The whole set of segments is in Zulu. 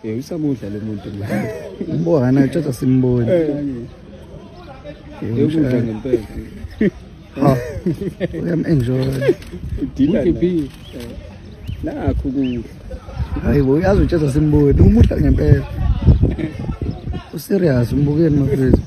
Usamudla lo muntu. Umbona uthatha simbone. Ukudla ngempela. Ha. Uyam enjoy. Udila. Nakho ukudla. Hayibo uyazi uthatha simbone umudla ngempela. Userious umbukeni mafethu.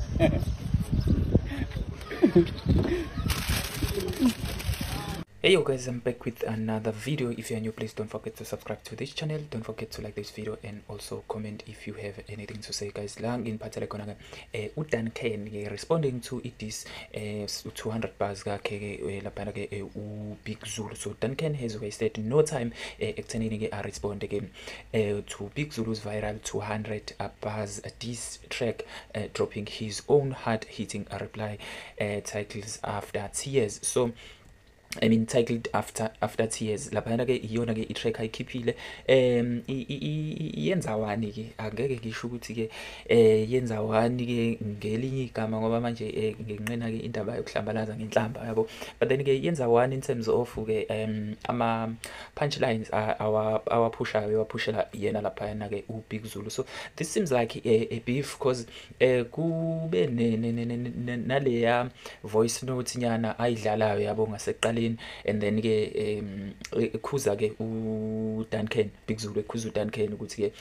Hey yo guys, I'm back with another video. If you are new, please don't forget to subscribe to this channel, don't forget to like this video and also comment if you have anything to say guys. La nginiphathele khona ke uDuncan ke responding to this 200 bars kakhe ke laphana ke uBig Zulu. So Duncan has wasted no time ekuthenini ke a respond ke to Big Zulu's viral 200 bars diss track, dropping his own hard-hitting reply titles After Tears. So I mean titled After Tears. Laphana ke iyona ke i-track ayikhiphile yenzawani ke, angeke ngisho ukuthi ke yenzawani ke ngelinye igama ngoba manje ngenqena ke indaba yokuhlambalaza ngenhlamba yabo, but then ke yenzawani in terms of ke ama punchlines awaphushayo ewaphushela yena laphana ke uBig Zulu. So this seems like a beef because kube naleya voice note nyana ayidlalayo yabo ngasekuqaleni, and then ke ekhuza ke uDuncan, Big Zulu ekhuza uDuncan ukuthi ke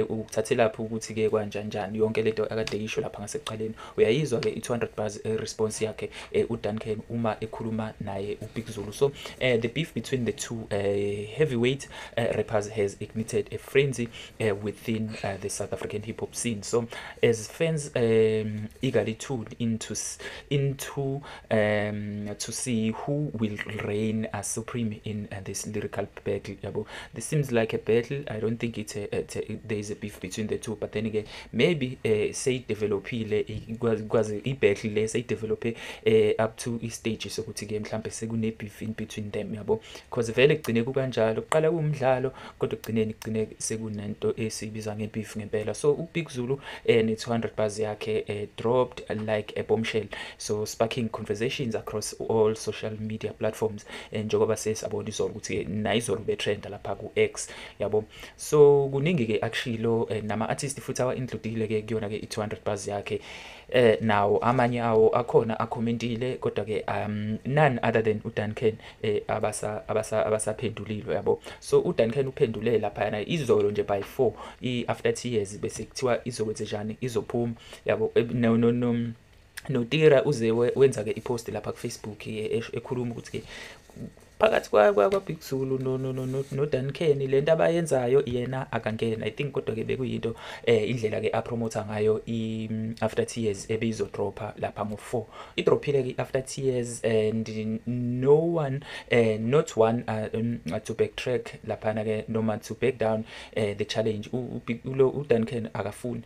ukuthathe lapho ukuthi ke kanjani yonke lento akade isho lapha ngasekuqaleni. Uyayizwa ke i200 bars response yakhe uDuncan uma ekhuluma naye uBig Zulu. So the beef between the two heavyweight rappers has ignited a frenzy within the South African hip hop scene. So as fans eagerly tune into to see who will reign as supreme in this lyrical battle. This seems like a battle. I don't think it's there is a beef between the two, but then again maybe say developile kwazi i-battle le say develop up to i-stage sokuthi ke mhlambe sekune beef in between them yabo, because vele kugcine kukanjalo, kuqala kuwumdlalo kodwa kugcineni kugcine sekunento esibiza nge-beef ngempela. So uBig Zulu ne 200 bars yakhe dropped like a bombshell, so sparking conversations across all social media platforms, njengoba sesabona izolo ukuthi nayizolo betrend lapha ku X yabo. So kuningi ke akushilo nama artist futhi awa includile ke kuyona ke i200 bars yakhe, nawo amanye awo akhona akhomentile kodwa ke none other than uDuncan abasaphendulile yabo. So uDuncan uphendule lapha izolo nje by 4 i After Tears bese kuthiwa izokwenze njani, izophuma yabo. No Notira uze wenza ke ipost lapha ku Facebook ekhuluma ukuthi ke phakathi kwa Big Zulu no Duncan lento abayenzayo yena akangena, I think, kodwa ke bekuyinto indlela ke apromota ngayo i After Tears ebizodropa lapha ngo4. Idrophile ke After Tears and no one not one to backtrack laphana ke noma to back down the challenge. uDuncan akafuni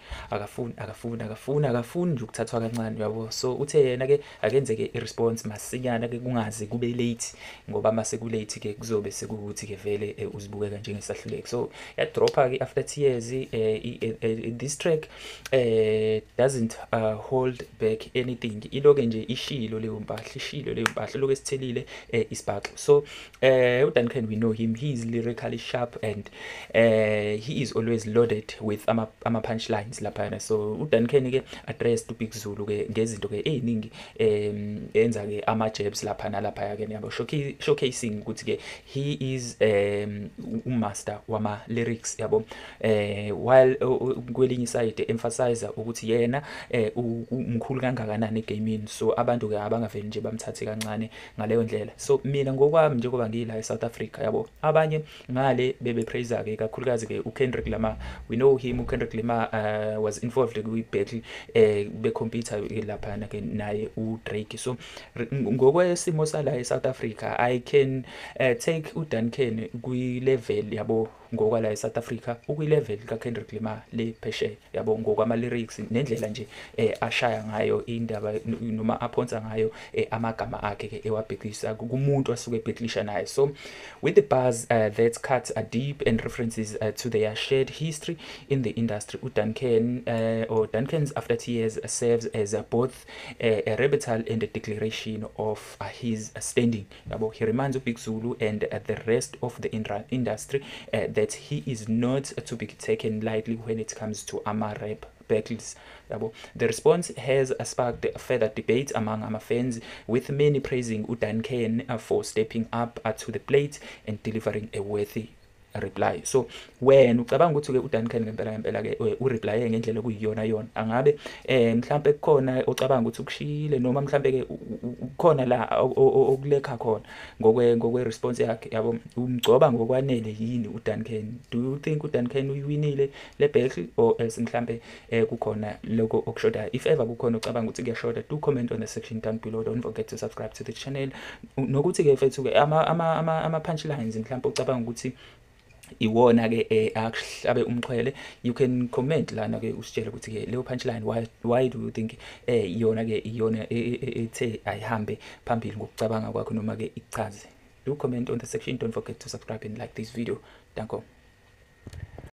nje ukuthathwa kancane yabo. So uthe yena ke akenzeke i response masinyana ke kungaze kube late, ngoba mase kulate ke kuzobe sekukuthi ke vele uzibukeka njengesahluleki. So yadropa ke After Tears. This track doesn't hold back anything, iloke nje ishilo leyo mpahla lokho esithelile isibhaxo. So uDuncan, we know him, he is lyrically sharp and he is always loaded with ama punchlines laphana. So uDuncan ke addressed uBig Zulu ke ngezinto ke eziningi, enza ke ama jabs lapha nalapha ke yabo, showcasing ukuthi ke he is umaster wama lyrics yabo, while kwelinye side emphasize ukuthi yena umkhulu kangakanani egaming. So abantu ke abangaveli nje bamthathe kancane ngaleyo ndlela. So mina ngokwami njengoba ngila eSouth Africa yabo, abanye ngale bebe praise ke kakhulukazi ke uKendrick Lamar. We know him, uKendrick Lamar was involved kwi battle be computer lapha ke naye uDrake. So ngokwesimo sala eSouth Africa, I can take uDuncan kwi level yabo ngokwala eSouth Africa, ukwi level kaKendrick Lamar le phesheya yabo, ngokwama lyrics nendlela nje ashaya ngayo indaba noma aphonsa ngayo amagama akhe ke ewabhekisa kumuntu asuke ebheklisha naye. So with the bars that cut deep and references to their shared history in the industry, uDuncan or Duncan's After Tears serves as both a rebuttal and a declaration of his standing yabo. He reminds uBig Zulu and the rest of the industry that he is not to be taken lightly when it comes to ama-rap battles, yabo. The response has sparked further debate among ama-fans, with many praising uDuncan for stepping up to the plate and delivering a worthy reply. So wena ucabanga ukuthi-ke uDuncan ngempela ngempela-ke u-replye ngendlela okuyiyona yona? Angabe mhlampe kukhona ocabanga ukuthi ukushiyile, noma mhlampe-ke kukhona la okulekha khona ngokwe-response yakhe, yabo? Umgcoba ngokwanele yini uDuncan? Do you think uDuncan uyiwinile le battle, or else mhlampe kukhona lokho okushodayo? If ever kukhona ocabanga ukuthi kuyashoda, do comment on the section down below. Don't forget to subscribe to the channel. Nokuthi-ke mfethu-ke ama-punchlines mhlampe ocabanga ukuthi iwona-ke akuhlabe umxhwele, you can comment lana-ke usitshele ukuthi-ke leyo punchline, why do you think iyona-ke iyona ethe ayihambe phambili ngokucabanga kwakho, noma-ke ichaze. Do comment on the section. Don't forget to subscribe and like this video. Danko.